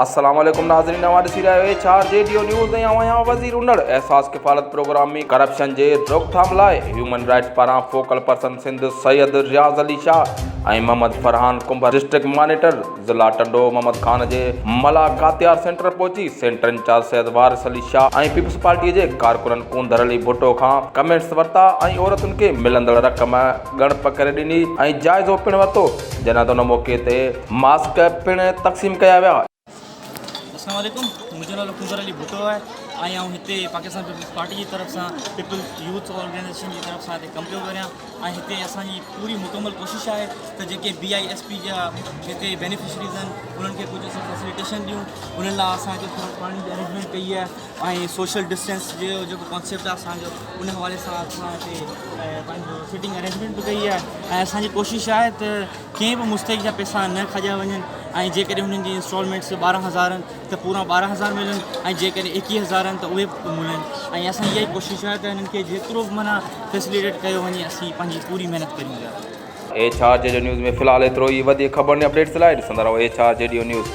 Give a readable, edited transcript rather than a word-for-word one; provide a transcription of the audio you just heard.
السلام عليڪم ناظرين اوهان ڏسي رهيا آهيو H R G D O news ۽ آئون آهيان وزير انڙ احساس ڪفالت پروگرام ۾ ڪرپشن جي روڪٿام لاء هيومن رائٽس پاران focal person Sindh Syed Riaz Ali Shah ۽ Muhammad Farhan Kumbhar district monitor ضلع ٽنڊو محمد خان جي ملا ڪاتيار سينٽر پهچي سينٽر انچارج سيد وارث علي شاهه ۽ پيپلز پارٽي جي ڪارڪنن ڪونڌر علي ڀٽو کان ڪمينٽس ورتا ۽ عورتن کي ملندڙ رقم ڳڻپ ڪري ڏني ۽ جائزو پڻ ورتو جڏهن ته ان موقعي تي ماسڪ پڻ تقسيم ڪيا ويا. السلام عليڪم منهنجو نالو ڪنور علي ڀٽو آهي ۽ آئون هتي پاڪستان پيپلز پارٽي جي طرف سان پيپلز يوٿ آرگنائيزيشن جي طرف سان هتي ڪم پيو ڪريان ۽ هتي اسان جي پوري مڪمل ڪوشش آهي ته جيڪي بي I S P جا هتي بينيفشريز آهن انهن کي ڪجهه اسان فيسليٽيشن ڏيون انهن لاء اسان هتي ٿورو پاڻي جي ارينجمينٽ ڪئي آهي ۽ سوشل ڊسٽنس جو جيڪو ڪانسيپٽ آهي اسانجو ان حوالي سان اسان هتي پنهنجو سٽنگ ارينجمينٽ به ڪئي آهي ۽ اسانجي ڪوشش آهي ته ڪنهن به مستحق جا پئسا نه کڄيا وڃن ۽ جيڪڏهن هنن جي انسٽالمينٽس 12 هزار آهن ته پورا 12 هزار ملن ۽ جيڪڏهن 21 هزار آهن ته اهي به ملن ۽ اسان جي اها ئي ڪوشش آهي ته هنن کي جيترو به معنيٰ فيسليٽيٽ ڪيو وڃي اسين پنهنجي پوري محنت ڪريون پيا. H R G D news ۾ في الحال ايترو ئي وڌيڪ خبرن ۽ اپڊيٽس لاء ڏسندا رهو H R G D news.